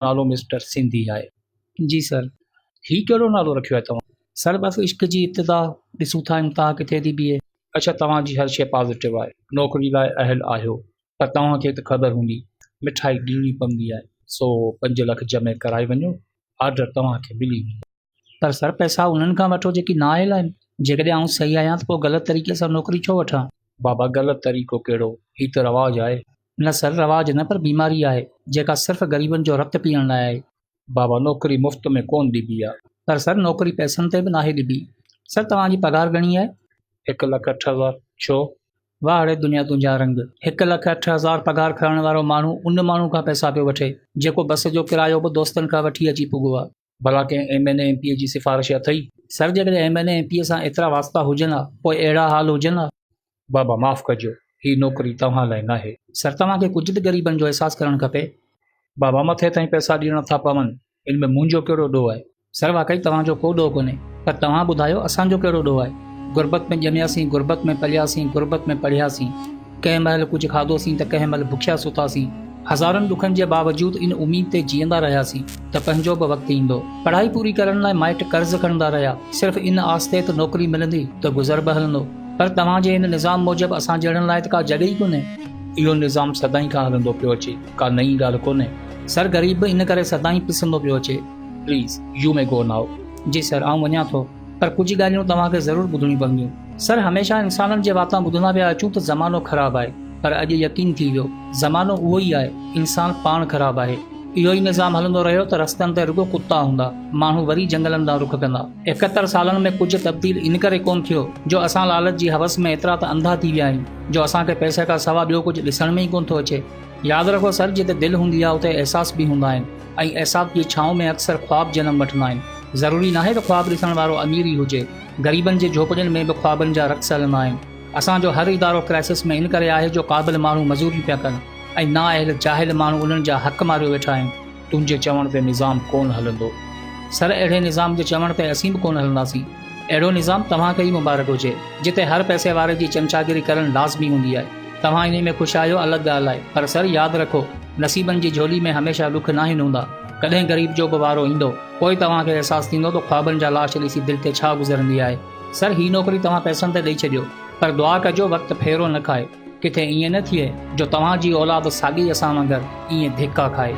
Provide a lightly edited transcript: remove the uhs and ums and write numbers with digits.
نالو مسٽر سنڌي آهي. جي سر. هي ڪهڙو نالو رکيو آهي توهان؟ سر بس عشق جي ابتدا، ڏسون ٿا انتها ڪٿي ٿي بيهي. اڇا توهان جي هر شيء پازيٽو آهي، نوڪري لاء اهل آهيو، پر توهان کي ته خبر هوندي مٺائي ڏيڻي پوندي آهي، سو پنج لک جمع ڪرائي وڃو، آرڊر توهان کي ملي ويندو. پر سر پئسا انهن کان وٺو جيڪي نااهل آهن، جيڪڏهن آئون صحيح آهيان ته پوء غلط طريقي سان نوڪري ڇو وٺان؟ بابا غلط طريقو ڪهڙو، هي ته رواج آهي. نه سر رواج نه پر بيماري آهي، جيڪا صرف غريبن جو رت پيئڻ لاء آهي. بابا نوڪري مفت ۾ ڪونه ڏبي آ. پر سر نوڪري پئسن تي به ناهي ڏبي. سر توهان جي پگهار گهڻي آهي؟ 1,08,000. ڇو؟ واهه ڙي دنيا تنهنجا رنگ. 1,08,000 پگهار کڻڻ وارو ماڻهو ان ماڻهو کان پئسا پيو وٺي، جيڪو بس جو ڪرايو به دوستن کان وٺي اچي پڳو آ. ڀلا ڪنهن M N A M P A جي سفارش اٿئي؟ سر جيڪڏهن M N A M P A سان ايترا واسطا هجن ها پوء اهڙا حال هجن ها؟ بابا معاف ڪجو هي نوڪري توهان لاء ناهي. سر توهان کي ڪجهه ته غريبن جو احساس ڪرڻ کپي. بابا مٿي تائين پئسا ڏيڻا ٿا پون ان ۾ منهنجو ڪهڙو ڏوهه آهي؟ سر واقعي توهان جو ڪو ڏوهه ڪونهي پر توهان ٻڌايو اسان جو ڪهڙو ڏوهه آهي؟ غربت ۾ ڄمياسين غربت ۾ پلياسين غربت ۾ پڙهياسين. ڪنهن مهل ڪجهه کاڌوسين ته ڪنهن مهل بکيا ستاسين. هزارن ڏکن جي باوجود ان اميد تي جيئندا رهياسين ته پنهنجو به وقت ايندو. پڙهائي پوري ڪرڻ لاء مائٽ قرض کڻندا رهيا، صرف ان آس تي ته نوڪري ملندي ته گذر به هلندو. پر توهان جي هن نظام موجب اسان جهڙن لاء ته ڪا جڳهه ئي ڪونهي. اهو نظام سدائين کان هلندو پيو اچي، ڪا نئين ڳالهه ڪونهي. سر غريب به ان ڪري سدائين پسندو پيو اچي. Please you may go now. جي سر آئون وڃان ٿو. پر ڪجهه ڳالهيون توهان کي ضرور ٻڌڻيون پونديون. سر هميشه انسانن جي واتان ٻڌندا پيا اچون ته زمانو خراب آهي پر اڄ يقين ٿي ويو زمانو اهو ئي آهي انسان پاڻ خراب آهي. اهو ئي نظام هلندو رهيو ته رستن تي رڳو ڪتا هوندا ماڻهو وري جنگلن ڏانهن رخ ڪندا. 71 سالن ۾ ڪجهه تبديل ان ڪري ڪونه ٿيو جو اسان لالچ جي حوس ۾ ايترا ته انڌا ٿي ويا آهيون جو اسان کي پئسي کان سوا ٻيو ڪجهه ڏسڻ ۾ ئي ڪونه ٿو اچي. ياد رکو سر جتي دل هوندي آهي اتي احساس به هوندا آهن ۽ احساس جي ڇانو ۾ اڪثر خواب جنم وٺندا آهن. ضروري ناهي ته خواب ڏسڻ وارو امير ئي هجي. غريبن جي جهوپڙين ۾ به خوابن جا رقص هلندا آهن. اسان جو هر ادارو ڪرائسس ۾ ان ڪري آهي جو قابل ماڻهو مزوريون پيا ڪن ۽ نااهل جاهل ماڻهو انهن جا حق ماريو ويٺا آهن. تنهنجي چوڻ تي نظام ڪونه هلندو. سر اهڙي نظام جي چوڻ تي اسين به ڪونه هلنداسين. اهڙو نظام توهان کي ئي مبارڪ هجي، جتي هر پئسي واري جي چمچاگيري ڪرڻ لازمي هوندي آهي. توهان انهي ۾ خوش آهيو الڳ ڳالهه آهي پر سر ياد رکو نصيبن جي جهولي ۾ هميشه ڏک ناهن هوندا. ڪڏهن غريب جو به وارو ايندو. پوء توهان کي احساس ٿيندو ته خوابن جا لاش ڏسي دل تي ڇا گذرندي آهي. سر هي نوڪري توهان پئسن تي ڏئي ڇڏيو پر دعا ڪجو وقت ڦيرو نه کائي. ڪٿي ائين نه ٿئي جو توهان جي اولاد ساڳي اسان وانگر ائين ڌڪا کائي.